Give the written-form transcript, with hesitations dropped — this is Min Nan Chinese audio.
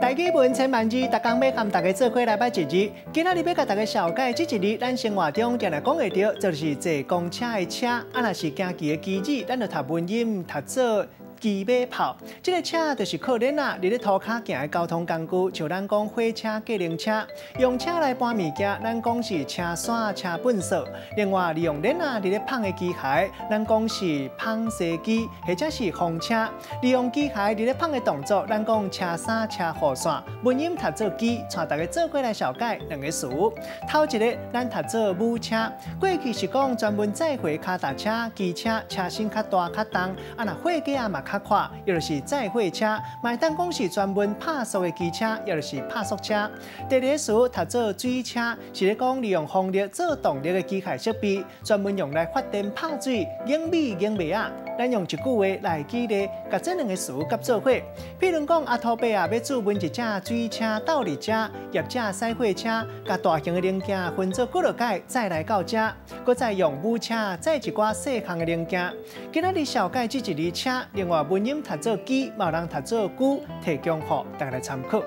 台語文千萬字，逐工欲佮大家做伙來捌一字。今仔日欲共大家紹介這一字，咱生活中定定講會著，就是坐公車的車，啊，若是行棋的棋子，咱就讀文音讀做機馬炮。這个車就是靠輪仔，佇咧塗跤行的交通工具，像咱講火車、計程車，用車來搬物件，咱講是車徙、車糞埽。另外，利用輪仔佇咧麭的機械，咱講是紡紗機，或者是風車。利用機械佇咧麭的動作，咱講車衫、車雨傘。文音讀做機，帶大家做伙來紹介兩個詞。頭一个，咱讀做母車，過去是講專門載貨跤踏車、機車，車身較大較重，啊若貨架嘛較闊，抑就是載貨車，嘛會當講是專門拍塑的機車，抑就是拍塑車。第二個詞讀做水車，是咧講利用風力做動力的機械設備，專門用來發電拍水、碾米、碾麥仔。咱用一句話來舉例，共這兩个詞佮做伙。譬如講，阿土伯啊，欲注阮一隻水車鬥佇遮，業者駛貨車，共大型的零件分做幾落改，載來到遮，閣再用母車載一寡細項的零件。今仔日紹介這一字車，另外文音讀做機，嘛有人讀做龜，提供予大家來參考。